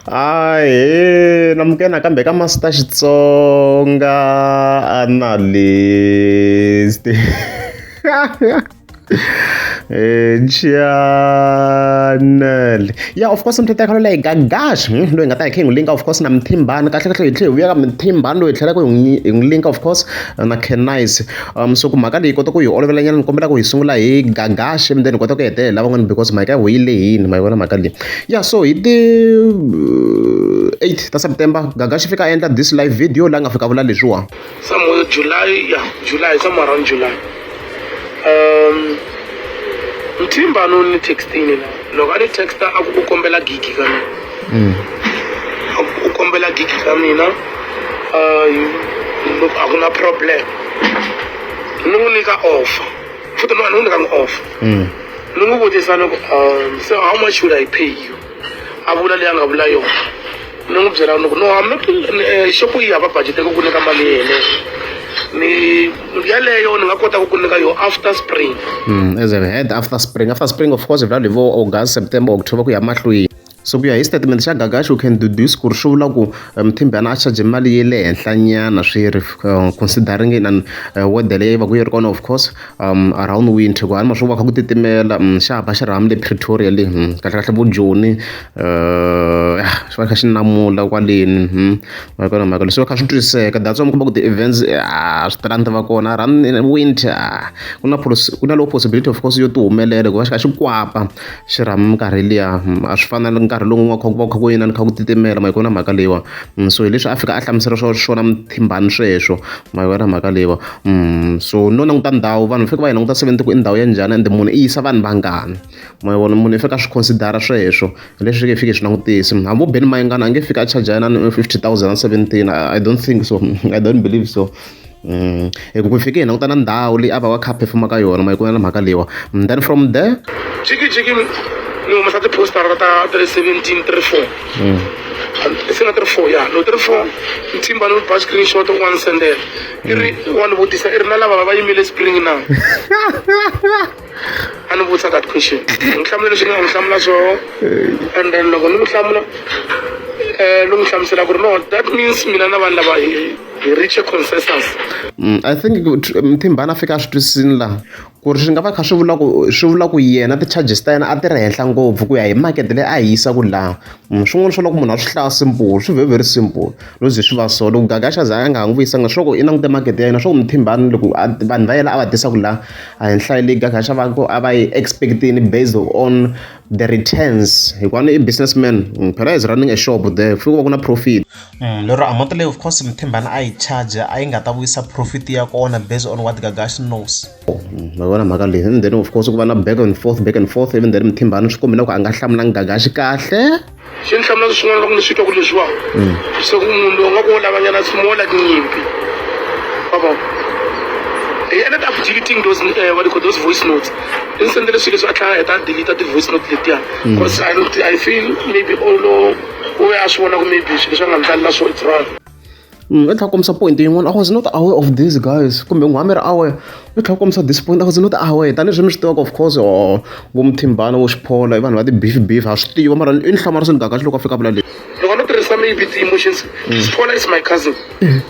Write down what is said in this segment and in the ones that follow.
Ahee namukela nakambe ka Master Xitsonga Analyst channel ya of course mthetho ya leyi gagash loyi nga ta hi kha hi n'wi linka of course na mthimbani kahle kahle hi tlhela hi vuya ka mthimbani loyi hi tlhelaka hi n'wi linka of course na Cannice so ku mhaka leyi kota ku hi olovela nyana ni kombela ku hi sungula hi gagash and then hi kota ku hetelela lavan'wana because mhaka ya ho yi lehini ma yi vona mhaka leyi ya so hi ti 8 ta September gagash fika a endla this live video laha nga fika vula leswiwa somewhere July, yeah, July, somewhere around July. Mthimbani u ni textini la loko a ni texta a ku u kombela gigi ka mina a ku u kombela gigi ka mina loko a ku na problem ni n'wi nyika offer futhi no a ni n'wi nyikanga offer ni n'wi vutisa ni ku so how much should I pay you a vula leyi a nga vula yona ni n'wi byela ni ku no I'm not xopo yi hava budget ya ku ku nyika mali yeleyo ni yaleyo ni nga kota ku ku nyika yo after spring. As a head after spring, after spring of course hi vula hi vo August, September, October ku ya mahlweni. So ku ya hi statement xa Gagash you can deduce ku ri swi vula ku Mthimbani a charge mali ya le henhla nyana swi ri considering na weather leyi va ku yi ri kona of course around winter ku ma swi va kha ku titimela xa ha ba xirhami le Pretoria le kahle kahle vo Joni xi va kha xi namula kwaleni ma yi vona mhaka leswi va kha swi twisiseka that's why mi kuma ku ti-events a swi talangi ti va kona around winter ku na ku na low possibility of course yo ti humelela hikuva xi kha xi kwapa xirhami minkarhi liya a swi fani na nkarhi lowu nga kha ku va kha ku inani kha ku titimela ma yi vona mhaka leyiwa so hi leswi a fika a hlamusela swona Mthimbani sweswo ma yi vona mhaka leyiwa so no languta ndhawu vanhu fika va yi languta seventy ku i ndhawu ya njhani ende munhu i yisa vanhu vangani ma yi vona munhu i fika a swi consider sweswo hi leswi hi fike hi swi langutisa hambi vo Benny Mayengani a nge fiki a charge yena 50,000 17 I don't think so I don't believe so hi ku fike hi languta na ndhawu leyi a va va kha a perform ka yona ma yi na mhaka leyiwa then from there jiki jiki ni humesa ti-postara ta 317 34 se nga 34 ya no 34 Mthimba ni ba screenshot wa ni sendela i ri wa ni vutisa i ri na lava va yimele spring na a ni vutisa that question ni hlamula leswi ni nga n'wi hlamula swoho and then loko ni n'wi hlamula ni n'wi hlamusela ku ri no that means mina na vanhu lava hi reach a consensus. I think Mthimbani a fika a swi twisisini laha ku ri swi nga va kha swi vula ku swi vula ku yena ti-charges ta yena a ti ri henhla ngopfu ku ya hi market leyi a yi yisaka laha swin'wana swa loko munhu a swi hlaya simple swi very very simple no ze swi va so loko Gagash a za a nga ha n'wi vuyisanga swa ku i langute market ya yena swa ku Mthimbani loko vanhu va yena a va tisaka laha a hi nhlayo leyi Gagash a va ku a va yi expect-ini based on the returns hikuva ni i businessman phela is running a shop there ku fika ku va ku na profit lero amount leyi of course Mthimbani a yi charge a yi nga ta vuyisa profit ya kona based on what Gagash knows ma vona mhaka leyi and then of course ku va na back and forth back and forth even then Mthimbani swi kombela ku a nga hlamulanga Gagash kahle xi ni hlamula swin'wana loko ni swi twa ku leswiwa se ku munhu loyi nga ku lavanyana it's more like nyimpi wa vona he ended up deleting those what do you call those voice notes i ni sendele swilo leswi a tlhela a heta a delete ti-voice note letiya because I feel maybe olo u ve a swi vona ku maybe swilo leswi a nga ni tsalela swo it's wrong. I tlhela kombisa point yin'wana I was not aware of this guys kumbe n'wami ri aware i tlhela kombisa this point I was not aware tanihileswi mi swi tivaka of course or vo Mthimbani vo Xiphola i vanhu va ti-beef beef ha swi tiva mara i ni hlamarisini Gagash loko a fika a vula leswi loko no tirhisa maybe ti-emotions Xiphola is my cousin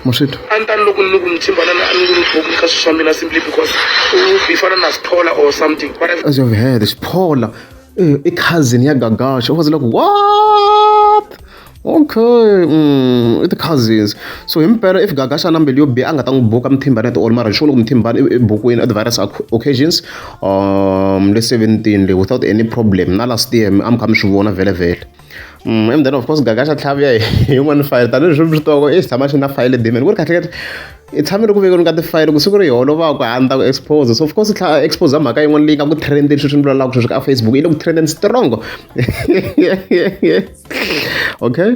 ma swi twa a ni tani loko ni ku Mthimbani a ni n'wi buki ka swilo swa mina simply because u bifana na Xiphola or something but as you've heard Xiphola i cousin ya Gagash I was like what okay i ti-cousins so himpela if Gagash a na mbilu yo biha a nga ta n'wi buka Mthimbani at all mara hi xona ku Mthimbani i bukwini at various occasions le 17 le without any problem na last year a mi kha mi swi vona vhele vhele and then of course Gagash a tlhela vuya hi yin'wana file tanihileswi mi swi tivaka i xi tshama xi na file dimeni ku ri kahle kahle i tshame ri ku vekeni ka tifayele ku siku ri hi holovaka a ni ta ku expose so of course tlhela expose mhaka yin'wana leyi nga ku trendeni sweswi ni vulavulaka sweswi ka Facebook yi le ku trendeni strong okay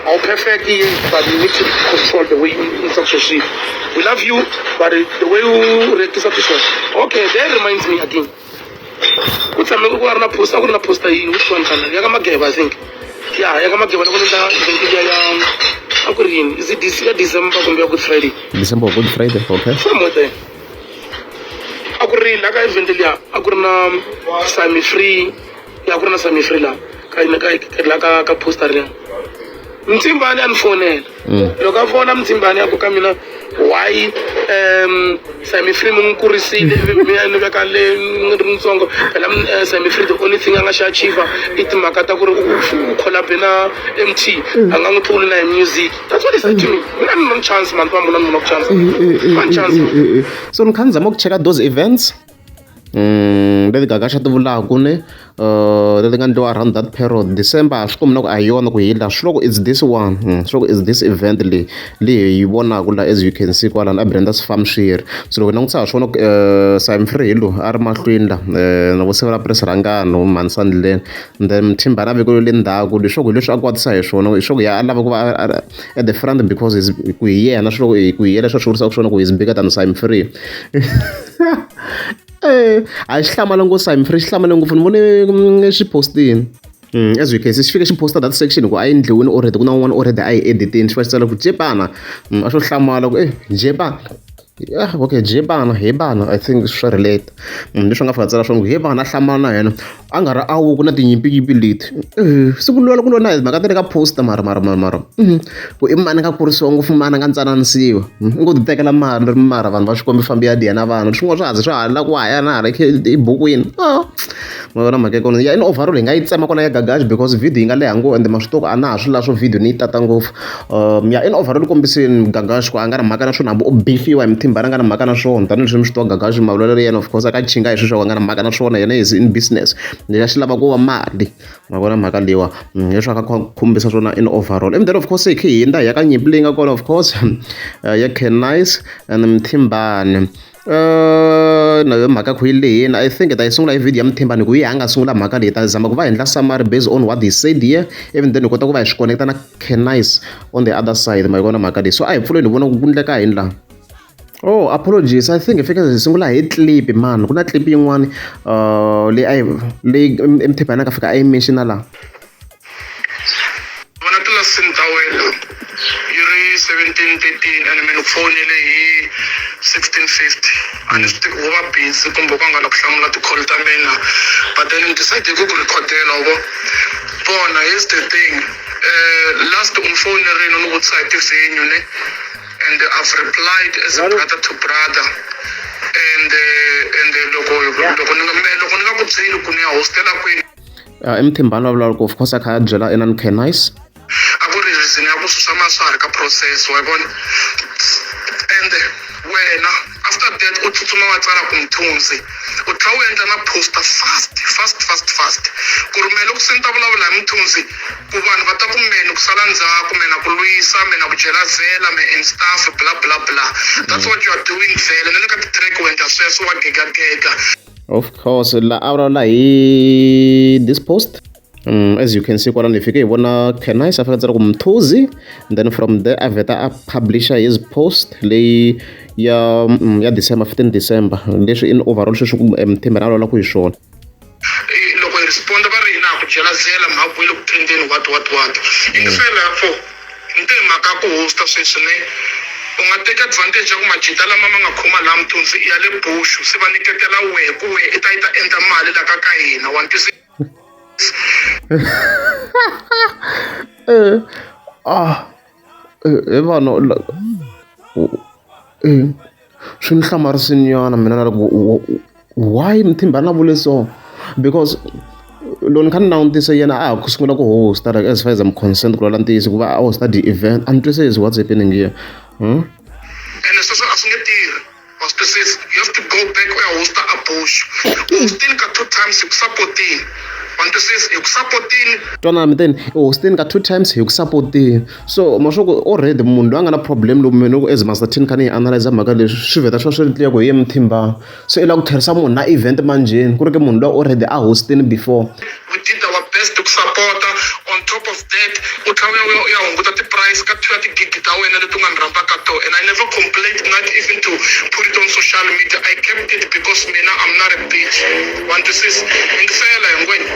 All perfect, but you need to control the way you insult your shit. We love you, but the way you react to something. Okay, that reminds me again. Ku tshame ku ri na post, a ku ri na poster yi which one channel? Ya ka Mageba, I think. Yeah, ya ka Mageba loko ni endla event liya ya a ku ri yini? Is it this ya December kumbe ya Good Friday? December Good Friday, okay. Somewhere there. A ku ri la ka event liya a ku ri na Sami Free, ya ku ri na Sami Free la. Ka ka la ka ka poster liya Mthimbani a ni fonela. Loko a fona Mthimbani a ku ka mina why Sammy Free mi n'wi kurisile ivi mina ni veka le ni ri ntsongo phela Sammy Free the only thing a nga xi achieve i timhaka ta ku ri u collab na MT a nga n'wi tluli na hi music. That's what he said to me. Mina ni no chance man, va ni no chance. One chance. So ni kha ni zama ku cheka those events leti Gagash a ti vulaka ne leti nga endliwa around that period December a swi kombi na ku a hi yona ku hi la swi loko it's this one swi loko it's this event leyi leyi hi yi vonaka la as you can see kwalano a Brenda's Farm Share. So loko hi langutisa ha swona Simon Free hi loyi a ri mahlweni la na vo Sivela Press Rhangani Mhanisani Lane and then Mthimbani a vekiwe le ndzhaku leswaku hi leswi a kwatisa hi swona hi swa ku ya a lava ku va at the front because he's ku hi yena swi loko ku hi yena leswi a swi vurisaka swona ku he's bigger than Simon Free. A xi hlamala ngopfu Simon Free xi hlamale ngopfu ni vone xi postini. As you can see xi fike xi posta that section ku a yi endliwini already ku na un'wana already a yi editini xi va xi tsala ku jepana a xo hlamala ku jepana yeah okay jepana he bana I think swa relate. Leswi a nga fika tsala swona ku he bana a hlamala na yena a nga ri awu ku na tinyimpinyimpi leti se ku lwela ku lwa na hi mhaka ta le ka poster mara mara mara mara ku i mani nga kurisiwa ngopfu mani a nga ntsananisiwa i ngo ti tekela mali mara vanhu va Xikwembu fambi ya diya na vanhu swin'wana swa ha ze swa ha la ku haya na hala ebukwini ma vona mhaka ya kona ya in overall hi nga yi tsema kona ya Gagash because video yi nga leha ngopfu ende ma swi tiva ku a na ha swi lavi swo video ni yi tata ngopfu. Ya in overall kombiseni Gagash ku a nga na mhaka na swona hambi o bifiwa hi Mthimbani a nga na mhaka na swona tanihileswi mi swi tiva Gagash mavulavulelo ya yena of course a ka chinga hi sweswo a nga na mhaka na swona yena is in business lexi a xi lava ku va mali ma vona mhaka leyiwa leswi a kha khumbisa swona in overall and then of course hi khe hi hundza hi ya ka nyimpi leyi nga kona of course ya Cannice and Mthimbani. Na yo mhaka ku yi lehini I think hi ta yi sungula hi video ya Mthimbani hi ku hi a nga sungula mhaka leyi ta zama ku va hi endla summary based on what he said here even then hi kota ku va hi swi connect na Cannice on the other side ma yi vona mhaka leyi so a hi pfuleni hi vona ku endleka yini laha. Oh apologies I think hi fike hi sungula hi clip man ku na clip yin'wani leyi a yi leyi Mthimbani a nga fika a yi mention laha. Vona tilasini ta wena yi ri 17:13 and mina ni ku fowunele hi 16:50 a ni swi tivi ku va busy kumbe ku nga la ku hlamula ti-call ta mina but then ni decide ku ku rhikhodela wa vona here's the thing last u ni fowunerile u ni vutisa hi ti-venue ne and I've replied as a brother to brother and and loko loko ni nga loko ni nga ku byeli ku ni ya hostela kwini. I Mthimbani wa vulavula ku of course a kha a byela inani Cannice. A ku ri reason ya ku susa mali swa ha ri ka process wa yi vona and wena after that u tsutsuma wa tsala ku Mthunzi u tlhela u endla na poster fast fast fast fast ku ri mehe loko se ni ta vulavula hi Mthunzi ku vanhu va ta ku mehe ni ku sala ndzhaku mehe na ku lwisa mehe na ku jelazela me and stuff bla bla bla that's what you are doing vhele na le ka ti-track u endla sweswo wa gegagega. Of course la a vulavula hi this post as you can see kwalano hi fike hi vona Cannice a fika tsala ku Mthuzi then from there a vheta a publisher his post leyi ya ya December 15 December leswi in overall sweswi ku Mthimbani a vulavula ku hi swona. Loko hi respond va ri hina ha ku jelazela mhaku yi le ku trendeni what what what yingisela for ni te mhaka ya ku hosta sweswi ne u nga teki advantage ya ku majita lama ma nga khoma laha Mthunzi i ya le bushu se va nyiketela wehe ku wehe i ta yi ta endla mali la ka ka hina wa ni twisisa. He vanhu swi ni hlamarisile nyana mina na loko why Mthimbani a vule so because loko ni kha ni langutisa yena a ha ku sungula ku host-a like as far as I'm concerned ku vulavula ntiyiso ku va a host-a ti-event a ni twisisi what's happening here . Ene sweswo a swi nge tirhi wa swi twisisa you have to go back u ya host-a a bush u hostini ka two times hi ku sapotini wa ni twisisa hi ku sapotini. Twanana mi teni u hostini ka two times hi ku sapotini so ma swa ku already munhu loyi a nga na problem lomu mina loko as Master T ni kha ni yi analyze mhaka leswi swi vheta swi va swi ri clear ku hi ye Mthimbani se i lava ku tlherisa munhu na event manjheni ku ri ke munhu luya already a hostini before. We did our best ku sapota on. top of that u tlhela u ya u ya hunguta ti-price ka two ya tigigi ta wena leti u nga ni rhamba ka tona. And I never complained, not even to put it on social media. I kept it because mina, I'm not a bitch, wa twisisa? Yingisela hi ngwenya,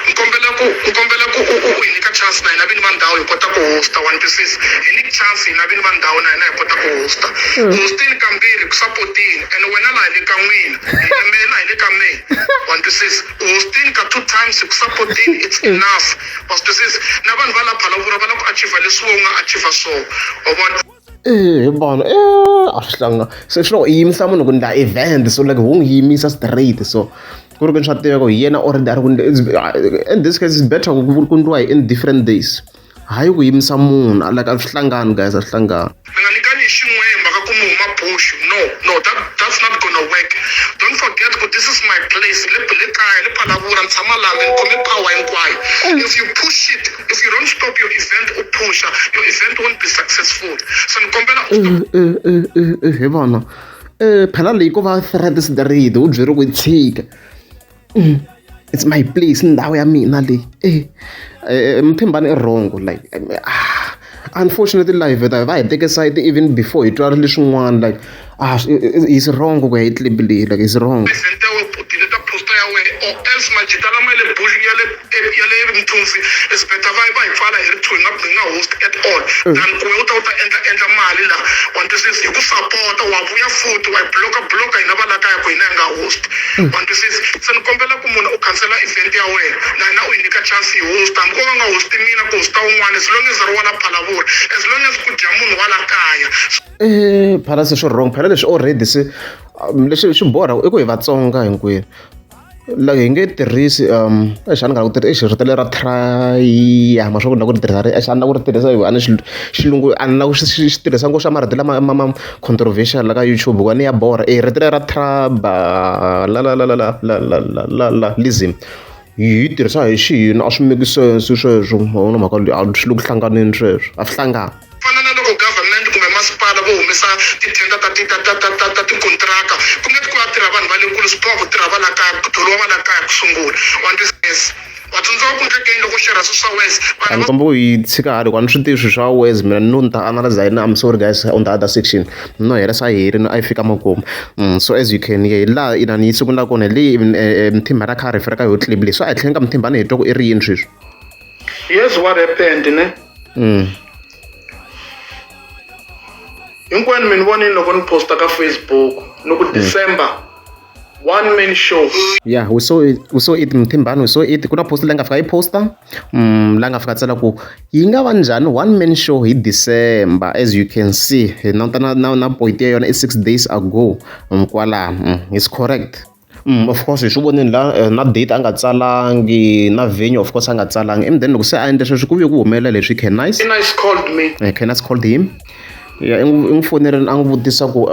ni kombela ku ni kombela ku u hi nyika chance na hina vini va ndhawu hi kota ku hosta, wa twisisa? Hi nyiki chance hina vini va ndhawu na hina hi kota ku hosta. Hostini kambirhi ku sapotini, and wena laha hi le ka n'wina, hina mina hi le ka mehe, wa twisisa? Hostini ka two times ku sapotini, it's enough, wa swi twisisa? Na vanhu va la Phalavura va lava ku achieve leswi wo nga achieve swona, wa vona? Eh, hi vona a swi hlanga se swi loko i yimisa munhu ku ndla event, so like ho n'wi yimisa straight, so ku ri ku swa tiveka ku hi yena already a ri ku, in this case it's better ku ku ndliwa hi in different days, hayi ku yimisa munhu. Like a swi hlangani guys, a swi hlangani. Mi nga nyikani hi xin'we mhaka ku mi huma bush. No, that's not gonna work. Don't forget ku this is my place, le kaya, le Phalavura, ni tshama laha, ni khome power hinkwayo. If you push it, if you don't stop your event, u pusha, your event won't be successful. So ni kombela u stop. Hi vona phela leyi ko va threat straight, u byeri ku yi tshika, it's my place, ndhawu ya mina leyi. Mthimbani i wrong. Like, ah, unfortunately live va hi teke side even before hi twa leswin'wana. Like, ah, is wrong ku ya hi clip leyi, like is wrong. Event ya wena u delete poster ya wena, or else majita lama ya le bush, ya le Mthunzi, is better va hi pfala hi ri two, hi nga host at all, than ku wena u ta endla mali la, wa twisisa? Hi ku sapota, wa vuya futhi wa hi bloka hina va la kaya ku hina hi nga host, wa twisisa? Se ni kombela ku munhu u cancela event ya wena, na hina u hi nyika chance hi host, hambi ko va nga hosti mina, ku hosta un'wana, as long as ri wa la Phalavura, as long as ku dya munhu wa la kaya. Phela se swi wrong phela leswi already se leswi swi borha i ku hi Vatsonga hinkwenu, like hi nge tirhisi exi a ni nga ku tirhisa exi rito lera traya ma swa ku ni lava ku ri tirhisa ri exi a ni lava ku ri tirhisa hi a ni xilungu a ni lava ku xi tirhisa ngopfu xa marito lama ma controversial la ka YouTube ku ni ya borha. E rito lera traba la la la la la la la la la la lism hi tirhisa hi xiyini, a swi make sense sweswo, ma vona mhaka leyi, a swi le ku hlanganeni sweswo, a swi hlangani. Fana na loko government kumbe masipala vo humesa tithenda ta ti ta ta ta ta ta tikontiraka, ku nge ku ya tirha vanhu va le kule, swi boha ku tirha va la kaya, ku thoriwa va la kaya ku sungula, wa twisisa? Wa tsundzuka ku ndlekeni loko xerha swi swa wes a vanhu ni komba ku yi tshika hali ku a ni swi tivi swilo swa wes mina, no ni ta analyze yini. I'm sorry guys, on the other section no hela sa heri no a yi fika makumu. So as you can hear, laha inani yi sungula kona hi leyi Mthimbani a kha a refer ka yo clip leyi, so a hi tlheni ka Mthimbani hi twa ku i ri yini sweswi. Here's what happened, ne? Hinkwenu mi ni vonini loko ni posta ka Facebook ni ku December one man show. Yeah, we saw it, we saw it, Mthimbani, we saw it. Ku na post leyi nga fika yi posta, la nga fika tsala ku yi nga va njhani one man show hi December. As you can see, hi languta na point ya yona i 6 days ago, kwalano. Is correct. Of course hi swi vonini la na date a nga tsalangi, na venue of course a nga tsalangi, and then loko se a endle sweswo ku vuye ku humelela leswi Ken Nice. Nice called me. Ken Nice called him. Yeah, i n'wi fonerini a n'wi vutisa ku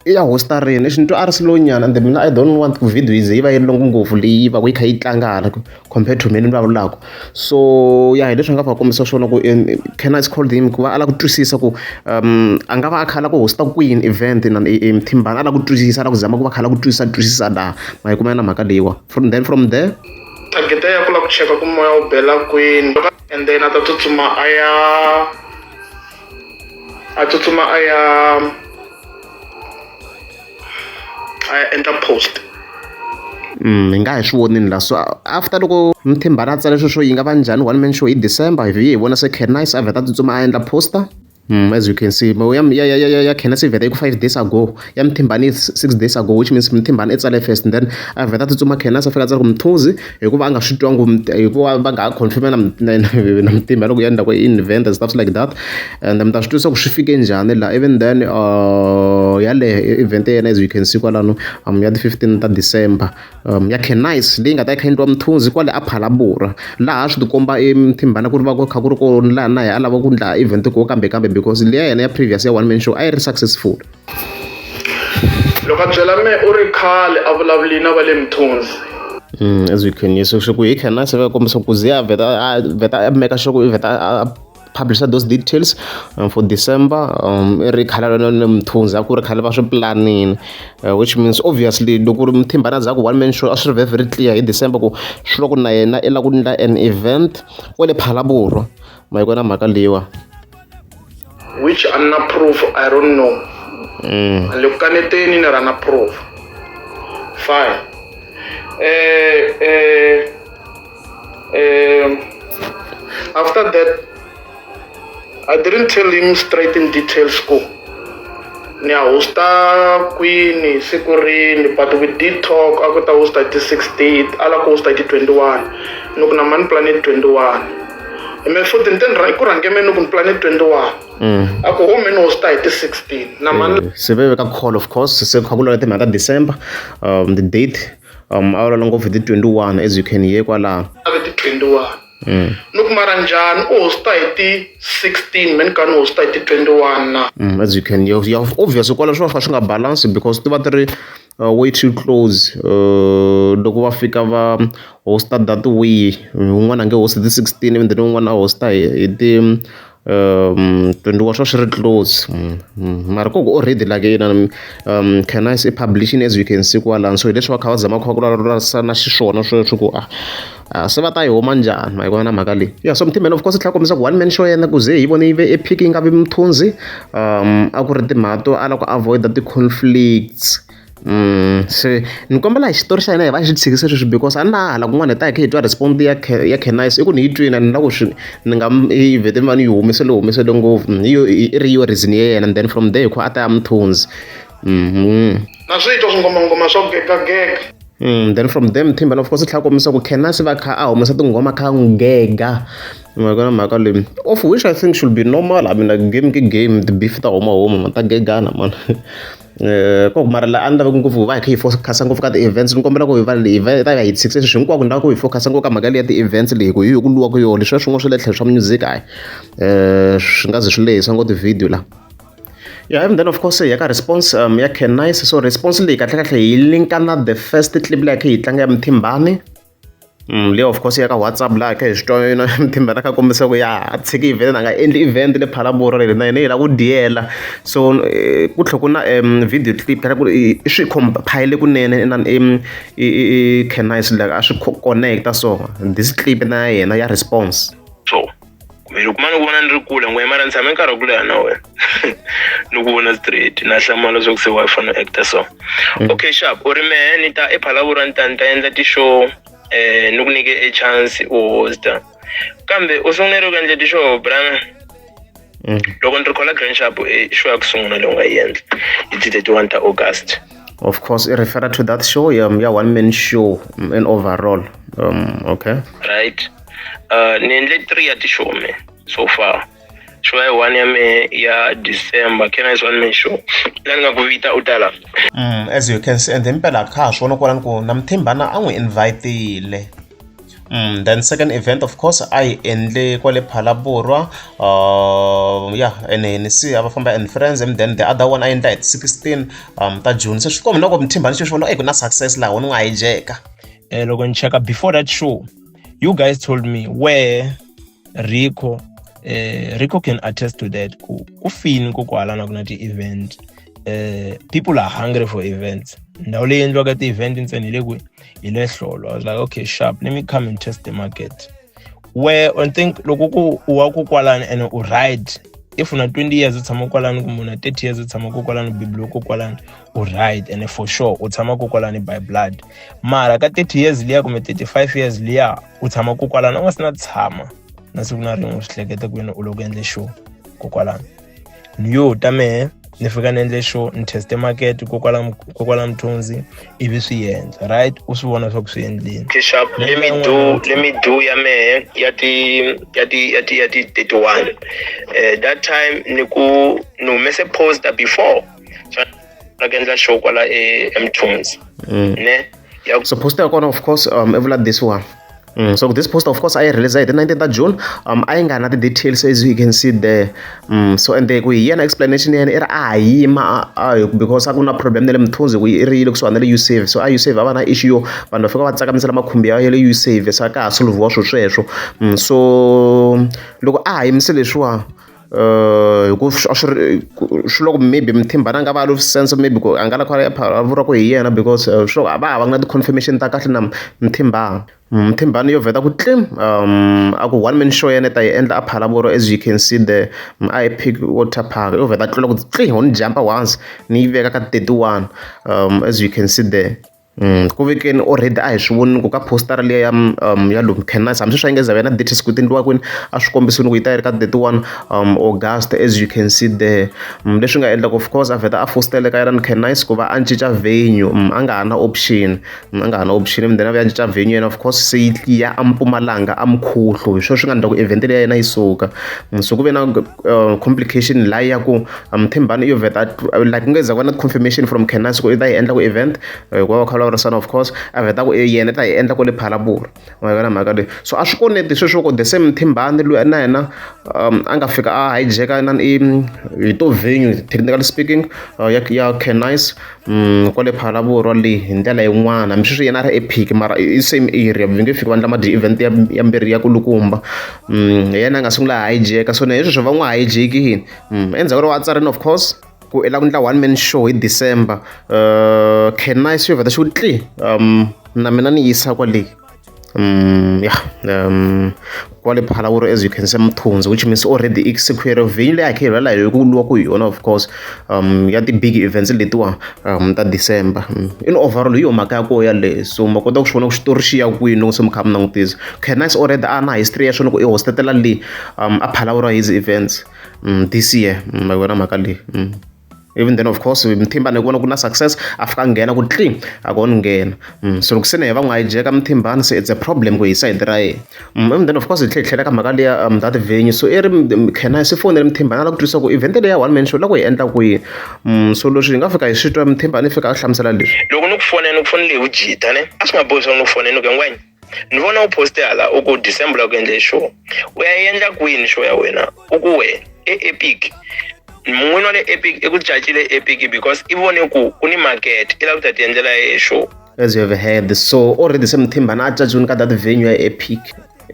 i ya hosta rini. Lexi ni twa a ri slow nyana, and mina I don't want ku video yi ze yi va yi ri longo ngopfu leyi va ku yi kha yi tlanga hala compared to mina ni vulavulaka. So ya hi leswi a nga fika kombisa swona ku Ken Nice called him ku va a lava ku twisisa ku a nga va a kha a lava ku hosta kwini event na Mthimbani, a lava ku twisisa, a lava ku zama ku va kha a lava ku twisisa laha ma yi kuma na mhaka leyiwa. From then, from there Target ya ku lava ku cheka ku moya wu bela kwini, and then a ta tsutsuma a ya a tsutsuma a ya endla post. Hi nga hi swi vonini la. So after loko Mthimbani a tsale sweswo yi nga va njhani one man show hi December, hi vuye hi vona se Ken Nice a vheta a tsutsuma a endla poster. As you can see, ya Ken Nice i vheta yi ku 5 days ago, ya Mthimbani 6 days ago, which means Mthimbani i tsale first and then a vheta a tsutsuma Ken Nice a fika a tsala ku Mthunzi, hikuva a nga swi twangi, hikuva va nga ha confirm na Mthimba loko ya endla ku event and stuff like that, and mi ta swi twisisa ku swi fike njhani la. Even then yaleyo event ya yena, as you can see kwalano, ya ti 15 ta December, ya Ken Nice leyi nga ta yi kha endliwa Mthunzi kwale a Phalabura, laha swi tikomba eMthimbani ku ri va ku kha ku ri ko laha na yena a lava ku endla event ko kambe because leya yena ya previous ya one man show a yi ri successful. Loko a byela me u ri khale a vulavuli na va le Mthunzi. As you can hear, so ku hi Ken Nice va kombisa ku ze a vheta a vheta a make sure ku i vheta a Publisher those details for December i ri khale na Mthunzi a ku ri khale va swi planini, which means obviously loko ku ri Mthimbani a za ku one man show, a swi ri very very clear hi December ku swi loko na yena i lava ku endla an event kwale Phalaborwa. Ma yi vona mhaka leyiwa? Which a na proof, I don't know. A le ku kaneteni ni ra na proof, fine. After that I didn't tell him straight in details ku ni ya hosta kwini siku rini, but we did talk. A ku ta hosta hi ti 16, a la ku hosta hi ti 21. Ni ku na mani planet 21 me futhi ni te ni ku rhange me ni ku ni planet 21, a ku home ni hosta hi ti 16 na mani. Se ve ka call, of course se kha ku lava timhaka ta December, the date a vulavula ngopfu hi ti 21, as you can hear kwalaho. Ave ti 21. Ni ku mara njhani u hosta hi ti 16, me ni ka ni hosta hi ti 21 na? As you can hear, yeah, obviously kwala swi va swi nga balance because ti va ti ri way too close. Loko va fika va hosta that way, un'wana a nge hosti ti 16 and then un'wana a hosta hi ti 21, swa swi ri close. Mara ko ku already like yena Canicee i publishing, as you can see kwalano. So hi leswi va kha va zama kha va ku vulavurisana xiswona sweswo ku a se va ta yi huma njhani. Ma yi vona mhaka leyi? Yeah, so Mthimbani of course tlhela kombisa ku one man show yena ku ze hi vone yi ve epic, yi nga vi Mthunzi. A ku ri timhaka to a lava ku avoid ti-conflicts. Se ni kombela hi xitori xa hina hi va xi tshikise sweswi because a na hala kun'wana hi ta hi kha hi twa response ya Canicee. I ku ni yi twini, ni la ku swi ni nga yi vhete ni va ni yi humisele humisele ngopfu. Hi yo i ri yo reason ya yena, and then from there hi kha a ta ya Mthunzi. Na swi twa swingomangoma swa ku gegagega. Then from there Mthimbani of course tlhela kombisa ku Canicee va kha a humesa tinghoma kha n'wi gega. Ma vona mhaka leyi, of which I think should be normal. I mean, like, game ki game, ti-beef ta huma huma, ta gegana man. Ko mara la a ni lavi ngopfu va hi kha hi focus ngopfu ka ti-events. Ni kombela ku hi va hi va ta hi tshikise sweswi hinkwako, ni lava ku hi focus ngopfu ka mhaka leyi ya ti-events leyi ku hi ku lwiwa ku yona. Leswiya swin'wana swa le tlhelo swa music, hayi, swi nga ze swi lehisa ngopfu ti-video la. Yeah, and then of course ya ka response ya Canicee. So response leyi kahle kahle hi linka na the first clip leyi kha hi tlanga ya Mthimbani. Leyi of course ya ka WhatsApp laha kha hi swi twa yena Mthimbani a kha kombisa ku ya a tshiki event, a nga endli event le Phalaborwa leri na yena yi lava ku diyela. So ku tlhela ku na video clip kahle ku i swi compile kunene na i Canicee like a swi connect. So this clip na yena ya response. So kumbe loko mani ku vona ni ri kule ngwe, mara ni tshame nkarhi wa ku leha na wena, ni ku vona straight, na hlamala leswaku se wa fanele actor. So okay, sharp, u ri mehe ni ta ePhalaborwa, ni ta endla ti-show, ni ku nyike e chance u hosta, kambe u sungule ku endla ti-show brana. Loko ni ri khola Grand Sharp, i show ya ku sungula leyi u nga yi endla hi ti 31 ta August. Of course i refer to that show ya one man show in overall. Okay. Right, ni endle three ya ti-show me so far. Show ya one ya mehe ya December, Canicee one man show, la ni nga ku vita u tala. As you can see, and then mpela kha ha swi vona kwalani ku na Mthimbana a n'wi invitile. Then second event of course a yi endle kwale Phalaborwa, yeah, and Hennessy a va famba and friends, and then the other one a endla hi 16 ta June. Se swi komba na ku Mthimbani xi swi vona ku na success laha wona u nga hijeka. Loko ni cheka before that show, you guys told me where Rico, Rico can attest to that, ku fini kokwalana ku na ti-event, people are hungry for events. Ndhawu leyi endliwaka ti-event ntsena hi le kwihi? Hi le Hlolo. I was like, okay, sharp, let me come and test the market where I think loko ku u wa kokwalani and u right, if una 20 years u tshama kwalani kumbe una 30 years u tshama kokwalani, u bibliwe kokwalani, u right and for sure u tshama kokwalani by blood. Mara ka 30 years liya kumbe 35 years liya u tshama kokwalani, u nga si na tshama na siku na rin'we u swi hleketa ku wena u loko endle show kokwalani. Ni yo ta mehe ni fika ni endle show, ni teste market kokwala Mthunzi, ivi swi endla right, u swi vona swa ku swi endlini. Okay, sharp. Let me do ya mehe ya ti 31. That time ni ku ni humese poster before. So na ku endla show kwala e Mthunzi. Ne? Ya. So poster ya kona of course i vula this one. So this post of course a yi release hi ti 19 ta June. A yi nga na ti-details as you can see there. So and ku hi yena explanation ya yena i ri a ha yima because a ku na problem na le Mthunzi ku i ri yi le kusuhani na le Usave, so a Usave a va na issue yo vanhu va fika va tsakamisela makhumbi ya le Usave, se a ka ha solve-iwa swilo sweswo. So loko a ha yimise leswiwa hi ku a swi ri swi loko maybe Mthimbani a nga va a sense maybe ku a nga la a vuriwa ku hi yena because swi loko a va ha va na ti-confirmation ta kahle na Mthimbani. Mthimbani yo vheta ku tlim a ku one man show yena i ta yi endla a Phalaborwa as you can see there a Epic Water Park yo vheta tlula ku tli ho ni jump once ni yi veka ka 31 as you can see there. Ku vekeni already a hi swi vonini ku ka postara liya ya ya lomu Cannice hambi sweswi a yi nge za va na details ku ti endliwa kwini a swi kombisini ku yi ta yi ri ka 31 August as you can see there. Leswi nga endla ku of course a vheta a fositela ka yena Cannice ku va a cinca venue a nga ha na option a nga ha na option and then a vuya a cinca venue yena of course se yi ya a Mpumalanga a Mkhuhlu hi swona swi nga endla ku event leyi ya yena yi suka. So ku ve na complication liya ya ku Mthimbani yo vheta like ku nge za ku va na confirmation from Cannice ku i ta yi endla ku event hikuva va kha va vulavurisana of course a vheta ku yena i ta yi endla kwale Phalaborwa ma yi vona mhaka leyi. So a swi koneti sweswo ku the same Mthimbani loyi na yena a nga fika a hijack-a na i hi to venue technically speaking ya Cannice kwale Phalaborwa le hi ndlela yin'wana hambi sweswi yena a ri Epic mara i same area va nge fiki va endla ma event ya mbirhi ya kulukumba. Hi yena a nga sungula a hijack-a so na hi sweswo va n'wi hijack-ile endzhaku ka loko a tsarini of course ku i lava ku endla one man show hi December Cannice yo vheta xi ku tli na mina ni yisa kwale yeah kwale Phalaborwa as you can see Mthunzi which means already i secure venue leyi a kha hi vulavula hi ku lwiwa ku hi yona of course ya ti-big events letiwa ta December. In overall hi yo mhaka ya koho yaleyo so ma kota ku swi vona ku xitori xi ya kwini loko se mi kha mi langutisa. Cannice already a na history ya swona ku i hostetela le a Phalaborwa his events this year ma yi vona mhaka leyi. Even then of course Mthimbani hi ku vona ku na success a fika a nghena ku tli a ku ni nghena. So loko se na hi va n'wi hijack Mthimbani se it's a problem ku hi sayiti ra yena. Even then of course hi tlhela hi tlhela ka mhaka liya that venue so i ri Cannice i fonele Mthimbani a lava ku twisisa ku event leyi ya one man show u lava ku yi endla kwihi. So leswi hi nga fika hi swi twa Mthimbani i fika a hlamusela leswi. Loko ni ku fonela ni ku fonele hi vujita ne a swi nga bohi swa ni ku fonela ni ku ngwenya ni vona u poste hala u ku December la ku endle show u ya endla kwini show ya wena u ku wena e Epic mun'wini wa le Epic i ku cacile Epic because i vone ku ku ni market i lava ku ta ti endlela ye show. As you have heard so already se Mthimbani a caciwini ka that venue ya Epic.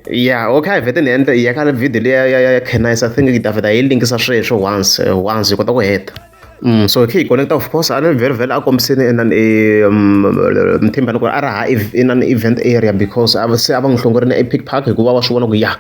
Yeah, okay vhete ni endla ya ka video liya ya Cannice I think yi ta vheta yi linkisa sweswo once once hi kota ku heta. So hi kha hi connect of course a ni vhele vhele a kombiseni inani Mthimbani ku ri a ri ha inani event area because a se a va n'wi hlongorini Epic Park hikuva va swi vona ku ya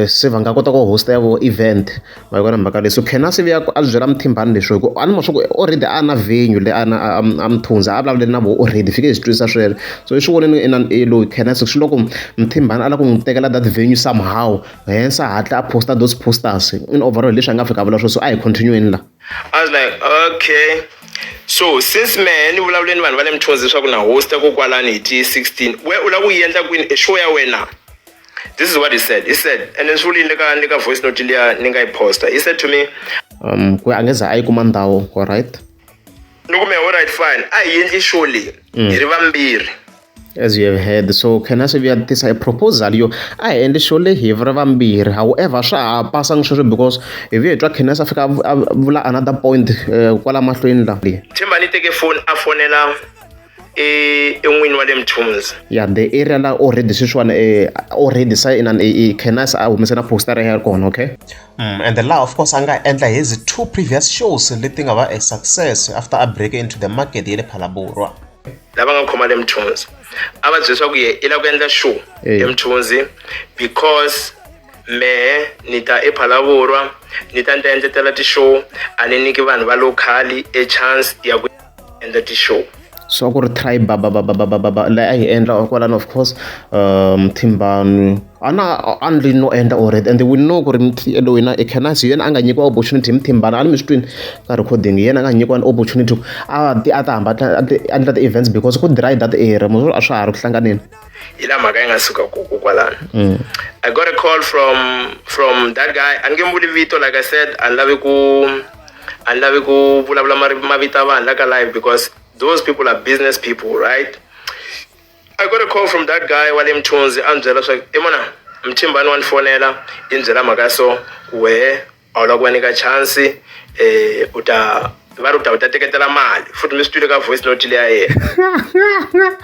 se va nga kota ku host ya vo event ma yi vona mhaka leyi. So Cannice vuya a byela Mthimbani leswi hi ku a ni ma swa ku already a na venue leyi a na a Mthunzi a vulavule na voho already fike hi swi twisisa sweswo. So i swi vonile inani loyi Cannice swi loko Mthimbani a lava ku n'wi tekela that venue somehow hence a hatla a posta those posters in overall leswi a nga fika a vula swona so a hi continue-eni la. I was like okay so since mehe ni vulavule ni vanhu va le Mthunzi leswaku na hosta kokwalani hi ti 16 we u lava ku yi endla kwini e show ya wena. This is what he said. He said, and then swi vulile ka ni ka voice note liya ni nga yi posta. He said to me, ku a nge za a yi kuma ndhawu alright. Ni ku me alright fine a hi endli show leyi hi ri vambirhi. As you have heard so Cannice vuya tisa a proposal yo a hi endli show leyi hi ri vambirhi however swa ha pasangi sweswo because hi vuye hi twa Cannice a fika a vula another point kwala mahlweni la. Mthimbani teke phone a fonela e n'wini wa le Mthunzi. Yeah, the area la already sweswiwani already sa inani Cannice a humese na poster ya kona okay. And la of course a nga endla his two previous shows leti nga va a success after a break into the market ya le Phalaborwa. Lava nga khoma le Mthunzi a va byela leswaku ye i lava ku endla show eMthunzi because mehe ni ta ePhalaborwa ni ta ni ta endletela ti-show a ni nyiki vanhu va local e chance ya ku endla ti-show. So ku ri try ba ba ba ba ba ba ba leyi a yi endla kwalano of course Mthimbani a na a ndli no endla already and we know ku ri loyi na Cannice hi yena a nga nyikiwa opportunity hi Mthimbani a ni mi swi twini ka recording hi yena a nga nyikiwa opportunity a ti a ta hamba a endla ti-events because ku dry that area mo a swa ha ri ku hlanganeni. Hi laha mhaka yi nga suka koko kwalano. I got a call from that guy a ni nge vuli vito like I said a ni lavi ku a ni lavi ku vulavula mavito ya vanhu la ka live because those people are business people, right? I got a call from that guy wa le Mthunzi a ni byela leswaku i mona Mthimbani wa ni fonela yi ni byela mhaka so wehe a wu lava ku va nyika chance u ta va ri u ta u ta teketela mali futhi mi swi twile ka voice note leya yena.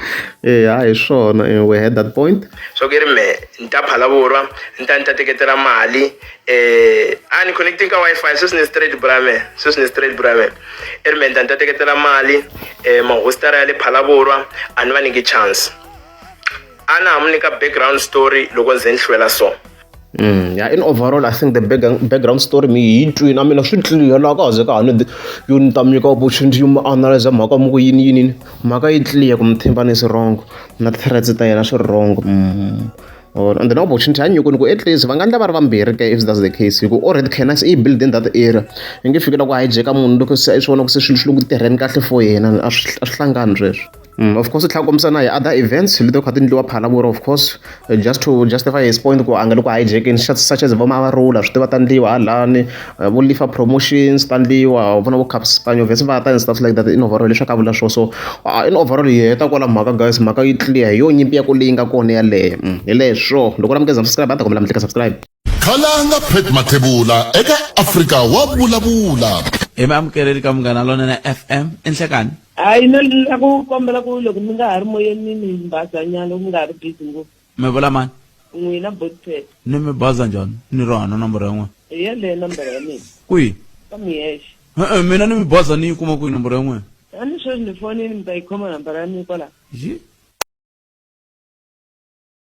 Eya hi swona we had that point. Swa ku yi ri mehe ni ta Phalaborwa ni ta ni ta teketela mali a ni connecting ka Wi-Fi sweswi ni straight bra me sweswi ni straight bra me i ri mehe ni ta ni ta teketela mali mahositara ya le Phalaborwa a ni va nyiki chance a na ha mu nyika background story loko ni ze ni hlwela so. Yeah, in overall I think the background story mi yi twini a mina swi clear laha ka ha ze ka ha ni yo ni ta mi nyika opportunity yo mi analyze mhaka mi ku yini yini yini mhaka yi clear ku Mthimbani is wrong na threats ta yena swi wrong. And then opportunity ya nyiko ni ku at least va nga endla va ri vambirhi ke if that's the case hi ku already Canicee i building that area yi nge fiki la ku hijack munhu loko se i swi vona ku se swilo swi le ku tirheni kahle for yena a swi a swi hlangani sweswo. Of course u tlhela kombisa na hi other events leti kha ti endliwa Phalaborwa of course just to justify his point ku a nga le ku hijackeni such as vo Mavarula swi tiva ta ndliwa halani vo Lifa promotions ta ndliwa vona vo Caps Spanyovets va ta and stuff like that in overall leswi a vula swona so in overall hi heta kwala mhaka guys mhaka yi clear hi yo nyimpi ya ku leyi nga kona yaleyo hi leswo loko la mukeza subscribe a ta kombela mi tlika subscribe. Khalanga Pat Mathebula eka Afrika wa vulavula. Hi mi amukeleli ka Munghana Lonene FM i nhlekani. Hayi no la ku kombela ku loko mi nga ha ri moyeni mi mi bazanyana loko mi nga ha ri busy ngopfu. Mi vula mani? N'wina Botpet. Ni mi baza njhani? Ni ri hana nomboro ya n'wina. Hi yeleyo nomboro ya mina. Kwihi? Ka mi yexe. E-e mina ni mi baza ni yi kuma kwihi nomboro ya n'wina? A ni sweswi ni fonini mi ta yi khoma nambara ya mina kwala. Yi.